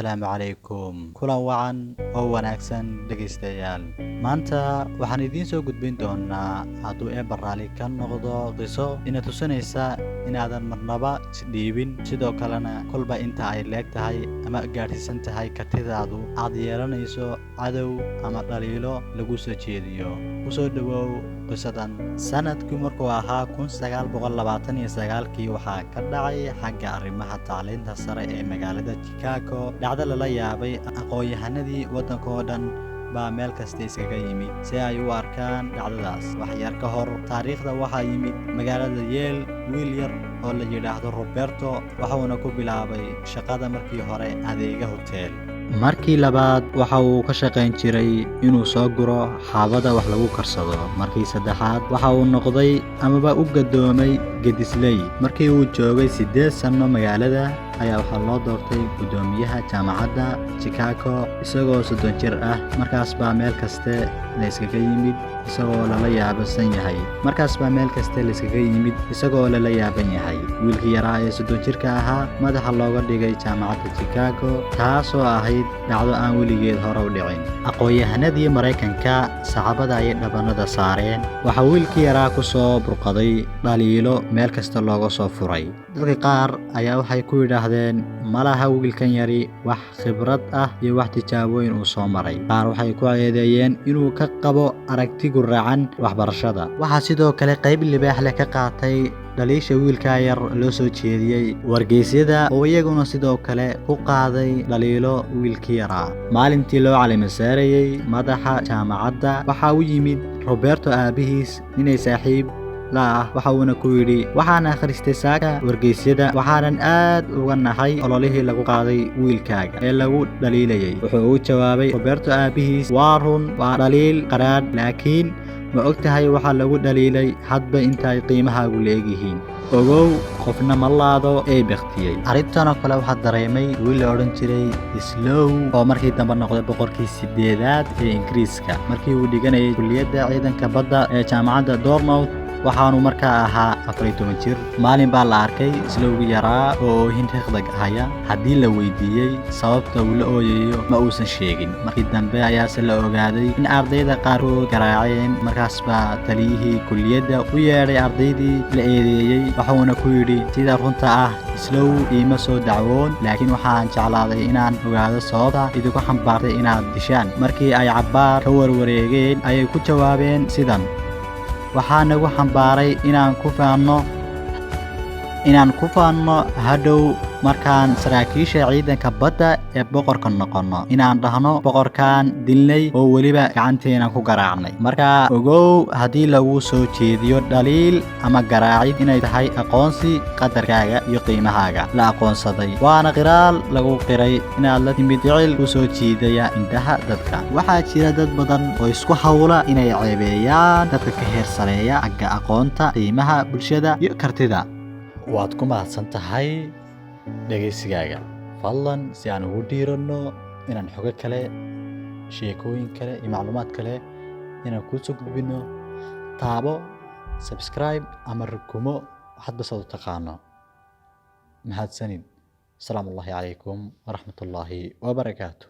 Assalaamu calaykum. Kulan wacan oo wanaagsan, dhegaystayaal. Maanta waxaan idiin soo gudbin doonaa, hadduu Eebba raalli ka noqdo, qiso ina tusinaysa inaadan marnaba isdhiibin, sidoo kalena kolba inta ay leeg tahay ama gaadhsiisan tahay kartidaadu aad yeelanayso cadow ama dhaliilo lagu soo jeediyo. Ku soo dhowow qisadan. Sanadkii markuu ahaa 1929-kii, waxaa ka dhacay xagga arrimaha tacliinta sare ee magaalada Chicago dhacdo lala yaabay. Aqoon-yahanadii waddanka oo dhan baa meel kasta iskaga yimid si ay u arkaan dhacdadaas. Wax yar ka hor taariikhda waxaa yimid magaalada Yale wiil yar oo la yidhaahdo Roberto. Waxuuna ku bilaabay shaqada markii hore adeega hotel. Markii labaad waxa uu ka shaqayn jiray inuu soo guro xaabada wax lagu karsado. Markii saddexaad waxa uu noqday amaba u gadoomay gedisley. Markii uu joogay 8 sano magaalada ayaa waxaa loo doortay guddoomiyaha jaamacadda Chicago isagoo 30 jir ah. Markaas baa meel kaste la iskaga yimid isagoo lala yaabasan yahay. Markaas baa meel kaste la iskaga yimid isagoo lala yaaban yahay wiilkii yaraa ee 30 jirka ahaa madaxa looga dhigay jaamacadda Chicago, taasoo ahayd dhacdo aan weligeed hore u dhicin. Aqoon-yahanadii Maraykanka sacabada ayay dhabanada saareen. Waxaa wiilkii yaraa ku soo burqaday dhaliilo meel kasta looga soo furay. Dadka qaar ayaa waxay ku yidhaahdeen, malaha wiilkan yari wax khibrad ah iyo wax tijaabooyin uu soo maray. Qaar waxay ku eedeeyeen inuu ka qabo aragti guracan waxbarashada. Waxaa sidoo kale qayb libaax leh ka qaatay dhaliisha wiilkaa yar loo soo jeediyey wargeysyada, oo iyaguna sidoo kale ku qaaday dhaliilo wiilkii yaraa. Maalintii loo calima saarayey madaxa jaamacadda waxaa u yimid Roberto aabihiis inay saaxiib la ah. Waxa uuna ku yidhi, "Waxaan akhristay saaka wargeysyada, waxaanan aad uga naxay ololihii lagu qaaday wiilkaaga ee lagu dhaliilayay." Wuxuu ugu jawaabay Roberto aabihiis, "Waa run, waa dhaliil qadhaadh, laakiin ma og tahay waxaa lagu dhaliilay hadba inta ay qiimahaagu leegyihiin? Ogow, qofna ma laado ee bakhtiyey." Arrintan oo kale waxaa dareemay wiil la odhan jiray Slow, oo markii dambe noqday boqorkii sideedaad ee Ingiriiska, markii uu dhiganayay kulliyadda ciidanka badda ee jaamacadda Dartmouth. Waxaanu markaa ahaa 14 jir. Maalin baa la arkay Slowgi yaraa oo oohin riqdag haya. Haddii la weydiiyey sababta uu la ooyayo, ma uusan sheegin. Markii dambe ayaase la ogaaday in ardayda qaarkood garaaceen. Markaas baa taliyihii kulliyadda u yeedhay ardaydii la eedeeyey, waxuuna ku yidhi, "Sida runta ah Slow iima soo dacwoon, laakiin waxaan jeclaaday inaan ogaado sababta idinku xambaartay inaad dishaan." Markii ay cabbaar ka warwareegeen ayay ku jawaabeen sidan: "Waxaa nagu xambaaray inaan ku faanno hadhow markaan saraakiisha ciidanka badda ee boqorka noqonno, inaan dhahno boqorkaan dilnay oo weliba gacanteena ku garaacnay." Markaa ogow, haddii lagu soo jeediyo dhaliil ama garaacid, inay tahay aqoonsi qadarkaaga iyo qiimahaaga la aqoonsaday, waana qiraal lagu qiray inaad la timid ficil ku soo jiidaya indhaha dadka. Waxaa jira dad badan oo isku hawla inay ceebeeyaan dadka ka heer sareeya xagga aqoonta, qiimaha bulshada iyo kartida. Waad ku mahadsan tahay dhegaysigaaga. Fadlan, si aan ugu dhiiranno inaan xogo kale, sheekooyin kale iyo macluumaad kale inaan kuu soo gudbino, taabo subscribe ama rukumo, hadba saad u taqaano. Mahadsanid. Asalaamu Allahi calaykum waraxmatullaahi wabarakaatu.